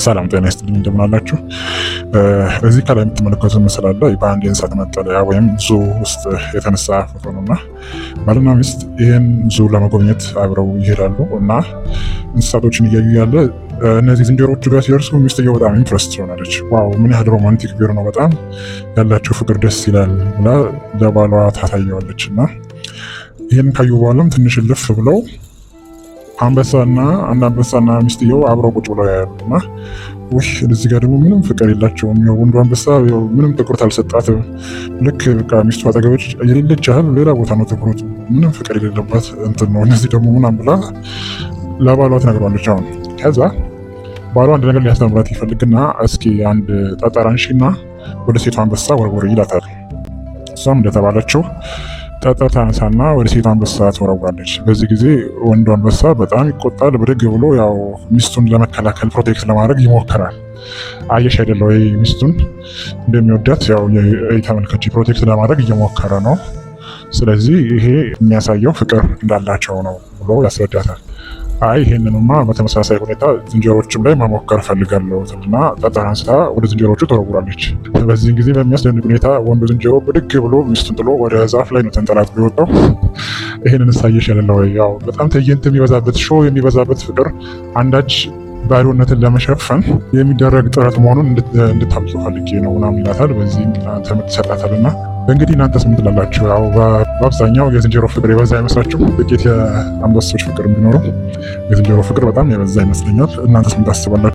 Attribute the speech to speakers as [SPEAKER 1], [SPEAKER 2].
[SPEAKER 1] ሰላም ጤና ይስጥልኝ፣ እንደምን አላችሁ? እዚህ ከላይ የምትመለከቱት ምስል አለ፣ በአንድ የእንስሳት መጠለያ ወይም zoo ውስጥ የተነሳ ፎቶ ነው። እና ባልና ሚስት ይህን zoo ለመጎብኘት አብረው ይሄዳሉ። እና እንስሳቶችን እያዩ ያለ እነዚህ ዝንጀሮዎቹ ጋር ሲደርሱ ሚስትየው በጣም impressed ትሆናለች። "Wow፣ ምን ያህል romantic ቢሆን ነው፣ በጣም ያላቸው ፍቅር ደስ ይላል" ብላ ለባሏ ታሳየዋለች። እና ይህን ካዩ በኋላም ትንሽ እልፍ ብለው አንበሳና አንድ አንበሳና ሚስትየው አብረው ቁጭ ብለው ያያሉ። እና ውይ፣ እዚህ ጋር ደግሞ ምንም ፍቅር የላቸውም። ያው ወንዱ አንበሳ ምንም ትኩረት አልሰጣትም። ልክ በቃ ሚስቱ አጠገቦች የሌለች ያህል ሌላ ቦታ ነው ትኩረቱ። ምንም ፍቅር የሌለባት እንትን ነው። እነዚህ ደግሞ ምናምን ብላ ለባሏ ትነግረዋለች። አሁን ከዛ ባሏ አንድ ነገር ሊያስተምራት ይፈልግና "እስኪ አንድ ጠጠር አንሺና ወደ ሴቷ አንበሳ ወርውሪ" ይላታል። እሷም እንደተባለችው ጠጠር ታነሳና ወደ ሴቷ አንበሳ ትወረውራለች። በዚህ ጊዜ ወንዱ አንበሳ በጣም ይቆጣል። ብድግ ብሎ ያው ሚስቱን ለመከላከል፣ protect ለማድረግ ይሞክራል። "አየሽ አይደለ ወይ ሚስቱን እንደሚወዳት፣ ያው ተመልከች፣ protect ለማድረግ እየሞከረ ነው። ስለዚህ ይሄ የሚያሳየው ፍቅር እንዳላቸው ነው" ብሎ ያስረዳታል። "አይ፣ ይሄንንማ በተመሳሳይ ሁኔታ ዝንጀሮችም ላይ መሞከር እፈልጋለሁ" እና ጠጠር አንስታ ወደ ዝንጀሮቹ ትወረውራለች። በዚህን ጊዜ በሚያስደንቅ ሁኔታ ወንዱ ዝንጀሮ ብድግ ብሎ ሚስቱን ጥሎ ወደ ዛፍ ላይ ነው ተንጠላጥሎ የወጣው። ይሄንን ሳየሽ ያለ ወይ፣ ያው በጣም ትዕይንት የሚበዛበት፣ show የሚበዛበት ፍቅር አንዳች ባዶነትን ለመሸፈን የሚደረግ ጥረት መሆኑን እንድታውቂ ፈልጌ ነው ምናምን ይላታል። በዚህም ትምህርት ይሰጣታል። እና እንግዲህ እናንተስ ምን ትላላችሁ? ያው በአብዛኛው የዝንጀሮ ፍቅር የበዛ አይመስላችሁም? ጥቂት የአንበሶች ፍቅር ቢኖረው የዝንጀሮ ፍቅር በጣም የበዛ ይመስለኛል። እናንተስ ምን ታስባላችሁ?